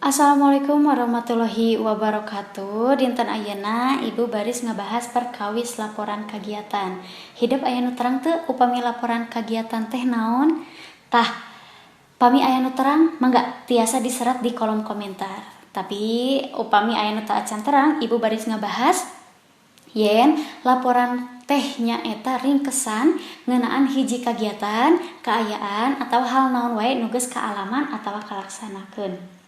Assalamualaikum warahmatullahi wabarakatuh. Dinten ayeuna Ibu baris ngebahas perkawis laporan kegiatan. Hidep aya nu terang teu upami laporan kegiatan teh naon? Tah, pami aya nu terang, mangga tiasa diserat di kolom komentar. Tapi upami aya nu teu acan terang, Ibu baris ngebahas yen laporan teh nyaeta ringkesan ngeunaan hiji kagiatan, kaayaan, atau hal naon wae nu geus kaalaman atawa kalaksanakeun.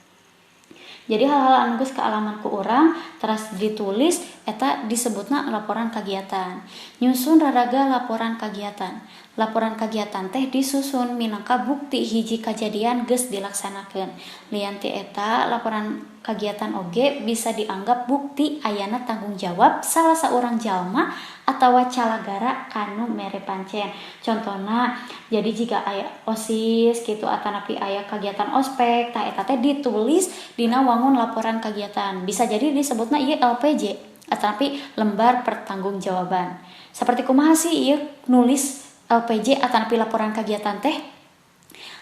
Jadi hal-hal anu geus kaalaman ku urang teras ditulis, eta disebutna laporan kegiatan. Nyusun raraga laporan kegiatan. Laporan kegiatan teh disusun minangka bukti hiji kajadian geus dilaksanakeun. Lian ti eta, laporan kegiatan oge bisa dianggap bukti ayana tanggung jawab salah saurang jalma atawa calagara kanu mere pancen. Contohna, jadi jika aya OSIS gitu atanapi aya kegiatan ospek, tah eta teh ditulis dina wangun laporan kegiatan. Bisa jadi disebutna ieu LPJ atanapi lembar pertanggungjawaban. Seperti kumaha sih ieu nulis LPJ atanapi laporan kegiatan teh?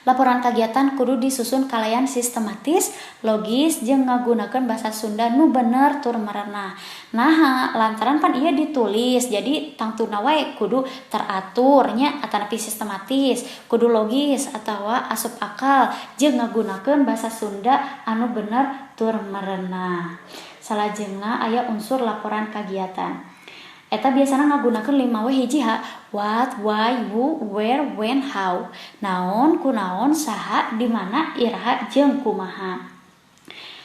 Laporan kegiatan kudu disusun kalayan sistematis, logis, jeung ngagunakeun bahasa Sunda nu bener tur merenah. Nah, lantaran pan ieu ditulis, jadi tangtuna wae kudu teratur nya atanapi sistematis, kudu logis atawa asup akal, jeung ngagunakeun bahasa Sunda anu bener tur merenah. Salajengna aya unsur laporan kegiatan. Eta biasana ngagunakeun 5 W 1 H: what, why, who, where, when, how. Naon, kunaon, saha, di mana, iraha, jeung kumaha.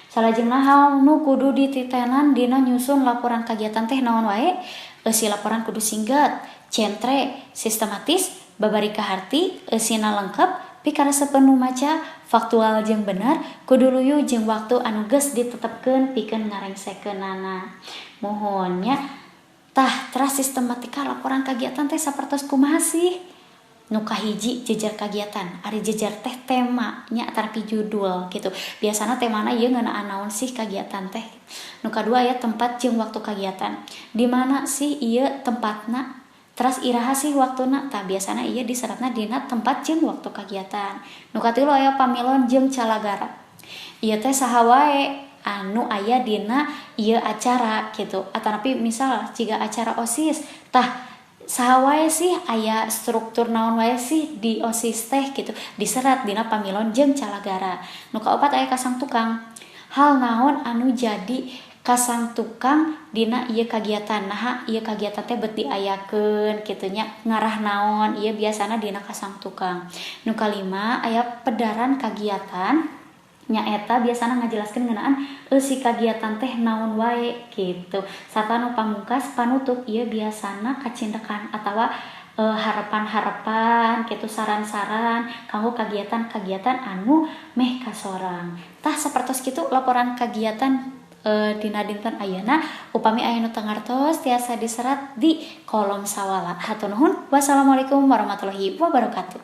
Salajengna, hal nu kudu dititenan dina nyusun laporan kegiatan teh naon wae? Eusi laporan kudu singkat, centre, sistematis, babari kaharti, eusina lengkap, pikaresep nu maca, faktual jeung bener, kudu luyu jeung waktu anu geus ditetepkeun pikeun ngarengsekeunana. Muhun nya. Tah, teras sistematika laporan kegiatan teh sapertos kumaha sih? Nu kahiji, jejer kegiatan. Ari jejer teh tema nya atanapi judul gitu. Biasana temana ieu ngeunaan naon sih kegiatan teh. Nu kadua aya tempat jeung waktu kegiatan. Di mana sih ieu tempatna? Teras iraha sih waktuna? Tah, biasana ieu diseratna dina tempat jeung waktu kegiatan. Nu katilu aya pamilon jeung calagara. Ieu teh saha wae anu aya dina ieu acara gitu. Atanapi misal jiga acara OSIS, tah saha wae sih, aya struktur naon wae sih di OSIS teh gitu, diserat dina pamilon jeung calagara. Nu kaopat aya kasang tukang. Hal naon anu jadi kasang tukang dina ieu kagiatan? Naha ieu kagiatan teh bet diayakeun kitu nya, ngarah naon? Ieu biasana dina kasang tukang. Nu kalima aya pedaran kagiatan, nyaeta biasana ngajelaskeun ngeunaan eusi kagiatan teh naon wae gitu. Sarta nu pamungkas, panutup. Ieu biasana kacindekan atawa harapan-harapan gitu, saran-saran kanggo kagiatan-kagiatan anu meh kasorang. Tah, sapertos kitu laporan kagiatan dina dinten ayeuna. Upami aya nu teu ngartos, tiasa diserat di kolom sawala. Hatur nuhun, wassalamualaikum warahmatullahi wabarakatuh.